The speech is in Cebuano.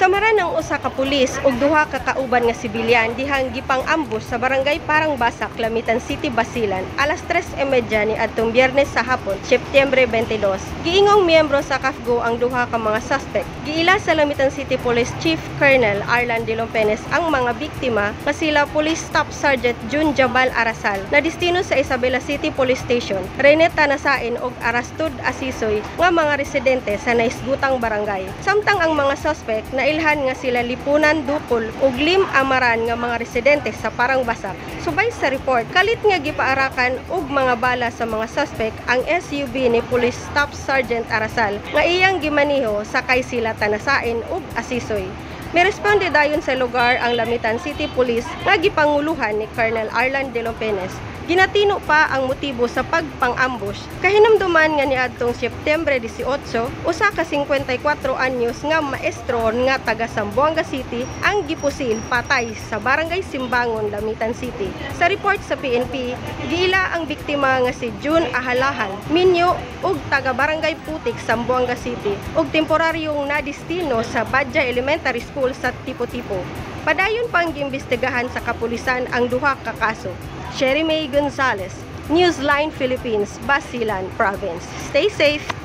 Samaran ang usa ka pulis ug duha ka kauban nga sibilyan dihang gipang-ambush sa Barangay Parang Basak, Lamitan City, Basilan, alas 3:30 ni adtong Biyernes sa hapon, Setyembre 22. Giingong miyembro sa CAFGU ang duha ka mga suspect. Giila sa Lamitan City Police Chief Colonel Arlan de Lompenes ang mga biktima nga sila Police Staff Sergeant June Jabal Arasal na destino sa Isabela City Police Station, Rene Tanasain ug Arastud Asisoy nga mga residente sa naisgutang barangay. Samtang ang mga suspect nailhan nga sila Lipunan Dukol ug Lim Amaran nga mga residente sa Parang Basak. Subay sa report, kalit nga gipaarakan og mga bala sa mga suspect ang SUV ni Police Staff Sergeant Arasal nga iyang gimaniho sakay sila Tanasain ug Asisoy. Miresponde dayon sa lugar ang Lamitan City Police nga gipanguluhan ni Colonel Arlan de Lompenes. Ginatino pa ang motibo sa pagpang-ambush. Kahinumduman nga niadtong Setyembre 18, usa ka 54 anyos nga maestro nga taga Zamboanga City ang gipusil patay sa Barangay Simbangon, Lamitan City. Sa report sa PNP, giila ang biktima nga si June Ahalahal, minyo ug taga Barangay Putik, Zamboanga City, ug temporaryong nadistino sa Badya Elementary School sa Tipo-Tipo. Padayon pang giimbestigahan sa kapulisan ang duha ka kaso. Sherry May Gonzalez, Newsline Philippines, Basilan Province. Stay safe.